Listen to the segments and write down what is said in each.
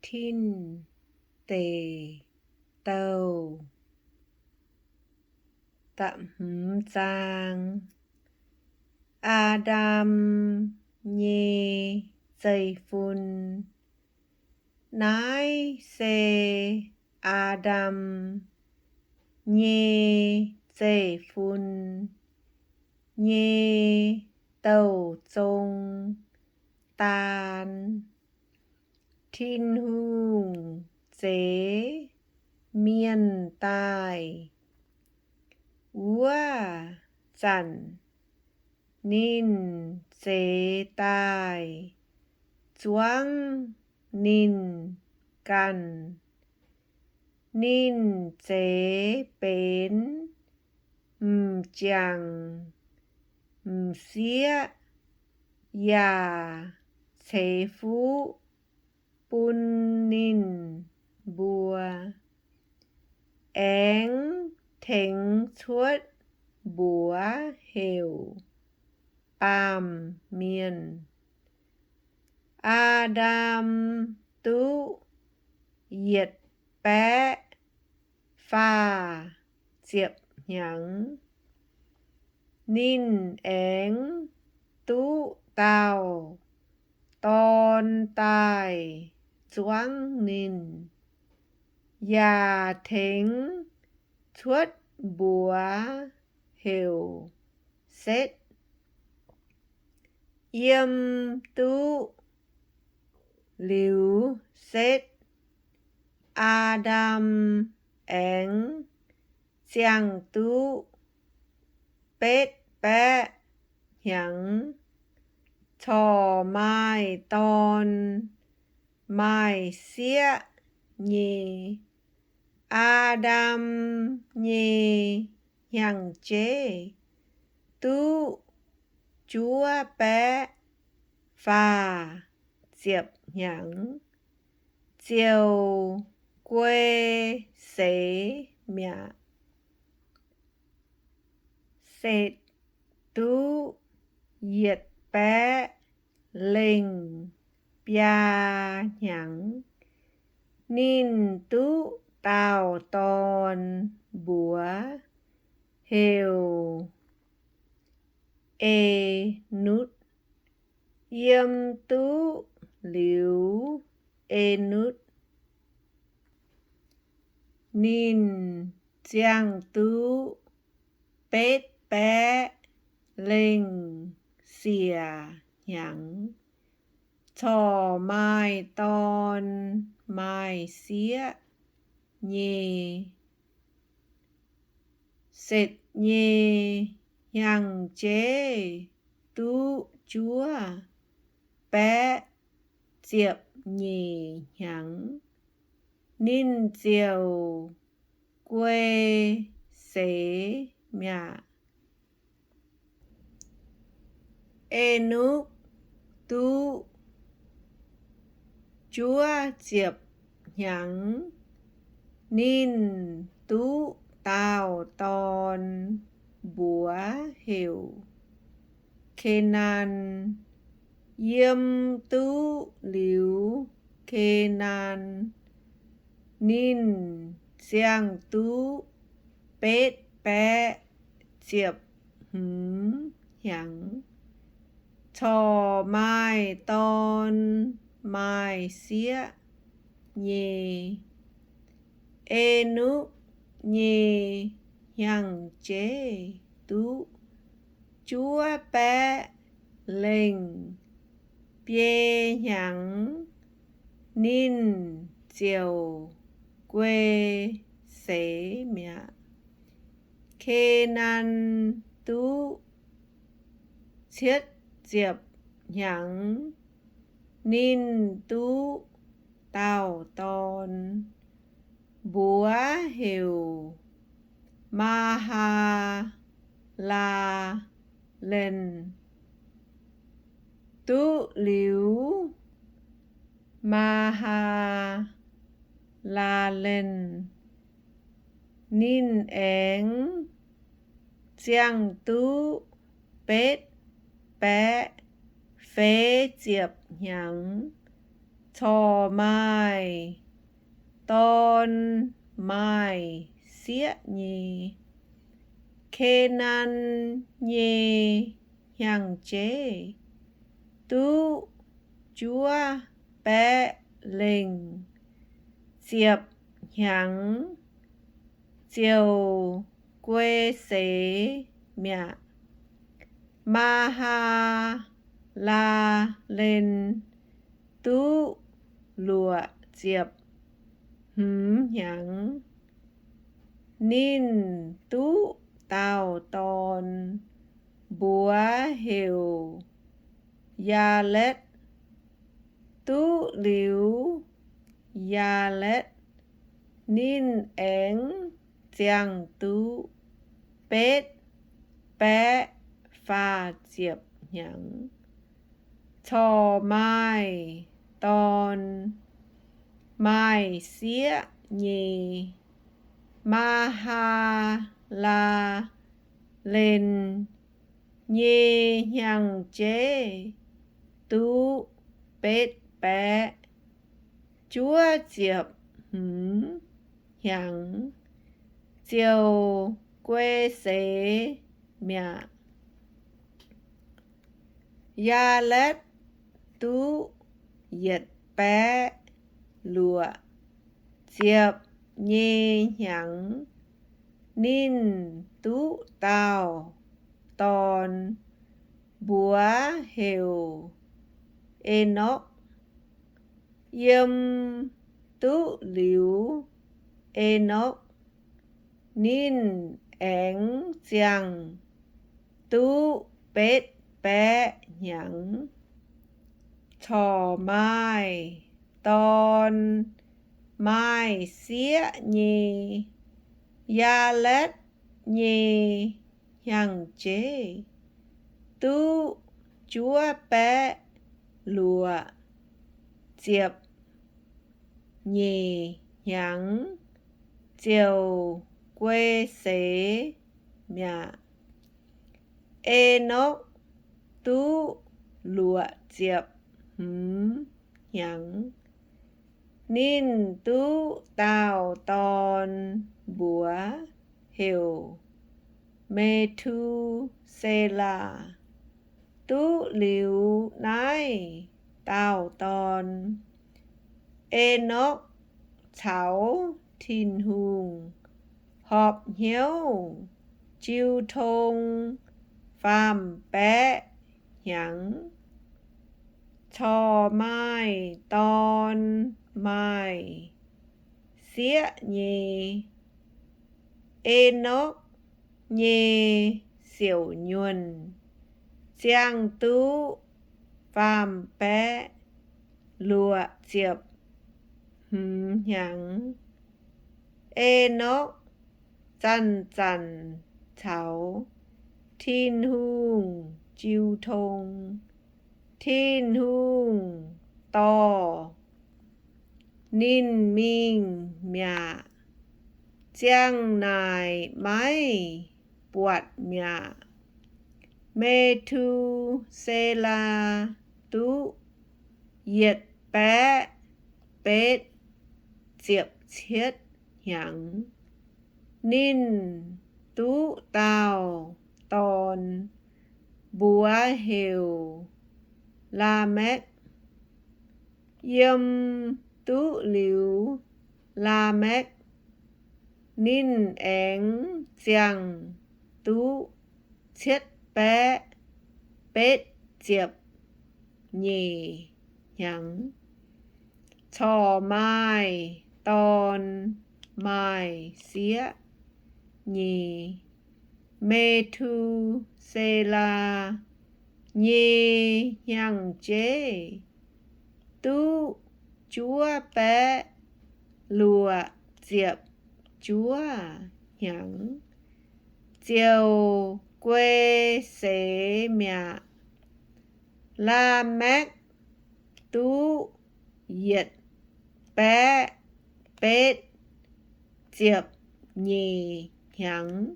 Tin Deic Douh. Da'hmz zaang. Aa^ndam nyei zeiv-fun. Naaiv se Aa^ndam nyei zeiv-fun nyei douh zong daan. Tin-Hungh zeix mienh daaih. Wuov zanc ninh zeix daaih zuangv ninh ganh. Ninh zeix benx m'jangc m'sieqv yaac ceix fuqv bun ninh mbuo, aengx tengx cuotv mbuox heuc baamh mienh. Aa^ndam duqv yietc baeqv faah ziepc hnyangx. Ninh aengx duqv dauh dorn daaih zuangv ninh, yaac tengx cuotv mbuox heuc Setv. Yiem duqv liuz Setv, Aa^ndam aengx ziangh duqv betv baeqv hnyangx, corc maaih dorn maaih sieqv nyei. Aa^ndam nyei hnyangx-jeiv duqv juov baeqv faah ziepc hnyangx ziouc guei seix mi'aqv. Setv duqv yietc baeqv lengh biaa hnyangx. Ninh duqv dauh dorn mbuox heuc Enutv. Yiem duqv liuz Enutv, ninh ziangh duqv betv baeqv lengh siec hnyangx, corc maaih dorn maaih sieqv nyei. Setv nyei hnyangx-jeiv duqv juov baeqv ziepc nyeic hnyangx, ninh ziouc guei seix mi'aqv. Enukv duqv juov ziepc hnyangx, ninh duqv dauh dorn mbuox heuc Ke^naa^an. Yiem duqv liuz Ke^naa^an, ninh ziangh duqv betv baeqv ziepc hmz hnyangx, corc maaih dorn maaih sieqv nyei. Enukv nyei hnyangx-jeiv duqv juov baeqv lengh biei hnyangx, ninh ziouc guei seix mi'aqv. Ke^naa^an duqv cietv ziepc hnyangx, ninh duqv dauh dorn, mbuox heuc Maa^haa^laa^len. Duqv liuz Maa^haa^laa^len, ninh aengx ziangh duqv betv baeqv feix ziepc hnyangx, corc maaih dorn maaih sieqv nyei. Ke^naa^n nyei hnyangx-jeiv duqv juov baeqv lengh ziepc hnyangx ziouc guei seix mi'aqv. Maa^haa^laa^len duqv luoqc ziepc hmz hnyangx. Ninh duqv dauh dorn, mbuox heuc Yaaletv. Duqv liuz Yaaletv, ninh aengx ziangh duqv betv baeqv faah ziepc hnyangx, corc maaih dorn maaih sieqv nyei. Maa^haa^laa^len nyei hnyangx-jeiv duqv betv baeqv juov ziepc hmz hnyangx ziouc guei seix mi'aqv. Yaaletv duqv yietc baeqv luoqc ziepc nyei hnyangx, ninh duqv dauh dorn, mbuox heuc Enokv. Yiem duqv liuz Enokv, ninh aengx ziangh duqv betv baeqv hnyangx, corc maaih dorn maaih sieqv nyei. Yaaletv nyei hnyangx-jeiv duqv juov baeqv luoqc ziepc nyeic hnyangx ziouc guei seix mi'aqv. Enokv duqv luoqc ziepc hmz hnyangx, ninh duqv dauh dorn, mbuox heuc Me^tu^se^laa. Duqv liuz naaiv dauh dorn, Enokv caux Tin-Hungh horpc hnyouv jiu tong faam-baeqv hnyangx, corc maaih dorn maaih sieqv nyei. Enokv nyei siouc nyuonh ziangh duqv faam-baeqv luoqc ziepc hmz hnyangx. Enokv zanc-zanc caux Tin-Hungh jiu tong. Tin-Hungh dorh ninh mingh mi'aqv. Ziang naaic maiv buatc mi'aqv. Me^tu^se^laa duqv yietc baeqv betv ziepc cietv hnyangx. Ninh duqv dauh dorn, mbuox heuc Laamakv. Yiem duqv liuz Laamakv, ninh aengx ziangh duqv cietv baeqv betv ziepc nyeic hnyangx, corc maaih dorn maaih sieqv nyei. Me^tu^se^laa nyei hnyangx-jeiv duqv juov baeqv luoqc ziepc juov hnyangx, ziouc guei seix mi'aqv. Laamakv duqv yietc baeqv betv ziepc nyeic hnyangx,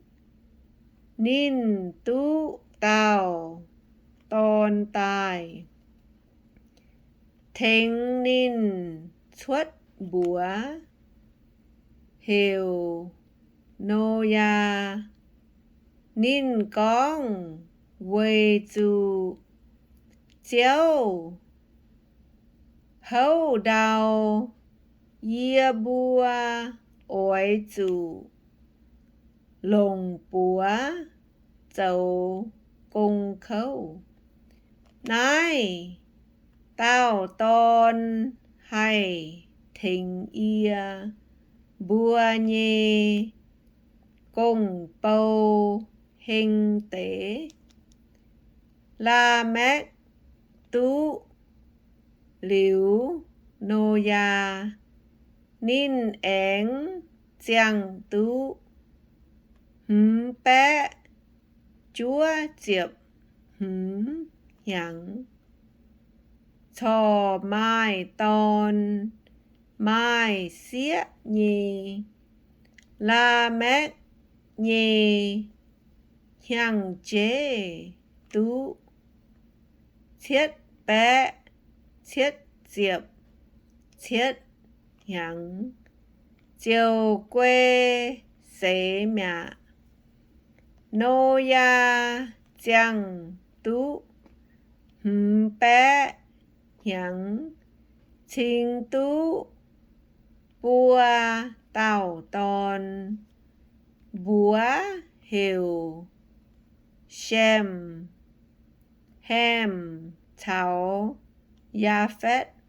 ninh duqv dauh dorn daaih. tengx ninh cuotv mbuox heuc Noyaa. Ninh gorngv, Weic zuqc Ziouv houv ndau, yie mbuo oix zuqc longc buoz zoux gong kouv. Naaiv dauh dorn haih tengx yie mbuo nyei gong-bou heng deix. Laa^mekv duqv liuz Noyaa, ninh aengx ziangh duqv hmz baeqv juov ziepc hmz hnyangx, corc maaih dorn, maaih sieqv nyei. Laa^mekv nyei hnyangx-jeiv duqv cietv baeqv cietv ziepc cietv hnyangx, ziouc guei seix mi'aqv. Noyaa ziangh duqv hmz baeqv hnyangx, cingx duqv buo dauh dorn, mbuox heuc Shem, Hem caux Yaafetv.